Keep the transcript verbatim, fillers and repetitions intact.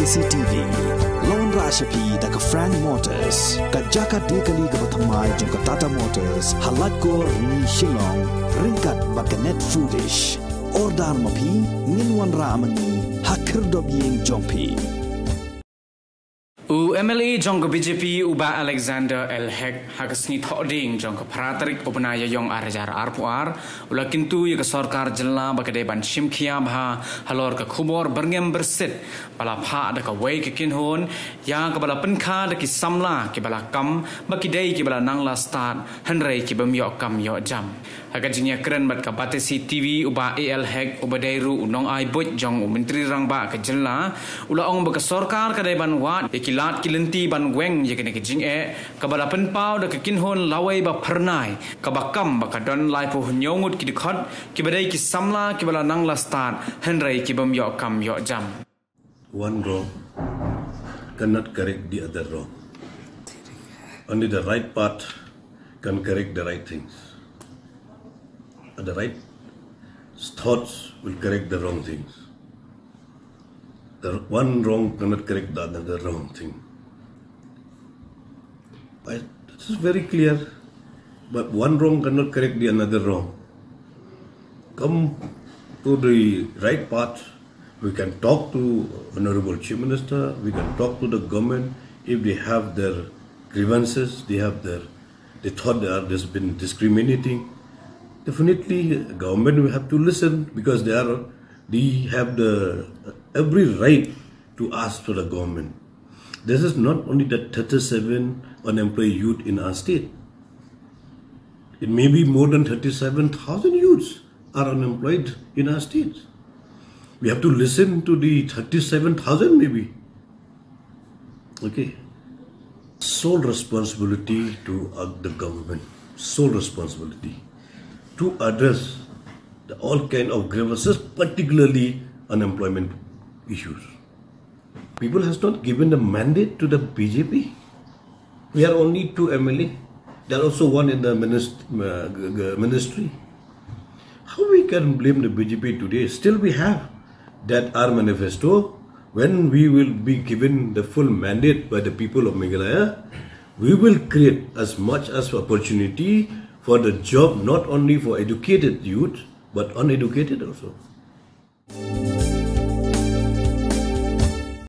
C T V. Lawan rah sha phi da ka Frank Motors, ka jaka dei kali kaba thymmai jong ka Tata Motors, ha Laitkor, Rni, Shillong, ryngkat bad ka Net Foodish. Order ma phi, ngin wanrah ma ngi ha khyrdop ïing jong phi. U M L A jong ka B J P u Bah Alexander L Hek ha ka sngi Thohdieng jong ka phra tarik u bnai Ïaiong ar hajar arphew ar u la kyntu ïa ka sorkar jylla ba ka dei ban shim khia bha halor ka khubor byrngem byrsit ba la phah da kawei ka kynhun ïa kaba la pynkha da ki samla kiba la kam ba ki dei kiba la nang la stad hynrei ki bym ïoh kam ïoh jam. Ha ka jingïakren bad ka Batesi T V u Bah A L Hek uba dei ruh u nongai buit jong u Myntri Rangbah ka jylla u la ong ba ka sorkar ka dei ban wad ïa ki lad ki lynti ban weng ïa kane ka jingeh kaba la pynpaw da ka kynhun lawei ba phyrnai kaba kam ba ka don laiphew hynñiew ngut ki dkhot kiba dei ki samla kiba la nang la stad hynrei ki bym ïoh kam ïoh jam. One wrong cannot correct the other wrong. Only the right path can correct the right things. And the right thoughts will correct the wrong things. The one wrong cannot correct the another wrong thing. I, this is very clear. But one wrong cannot correct the another wrong. Come to the right path. We can talk to Honorable Chief Minister, we can talk to the government if they have their grievances, they have their, they thought they are just been discriminating. Definitely, government will have to listen because they are, they have the every right to ask to the government. This is not only the thirty-seven unemployed youth in our state. It may be more than thirty-seven thousand youths are unemployed in our state. We have to listen to the thirty-seven thousand maybe. Okay. Sole responsibility to uh, the government, sole responsibility to address the all kind of grievances, particularly unemployment issues. People has not given the mandate to the B J P. We are only two M L A. There are also one in the minist- uh, g- g- ministry. How we can blame the B J P today? Still, we have that our manifesto. When we will be given the full mandate by the people of Meghalaya, we will create as much as opportunity for the job, not only for educated youth but uneducated also.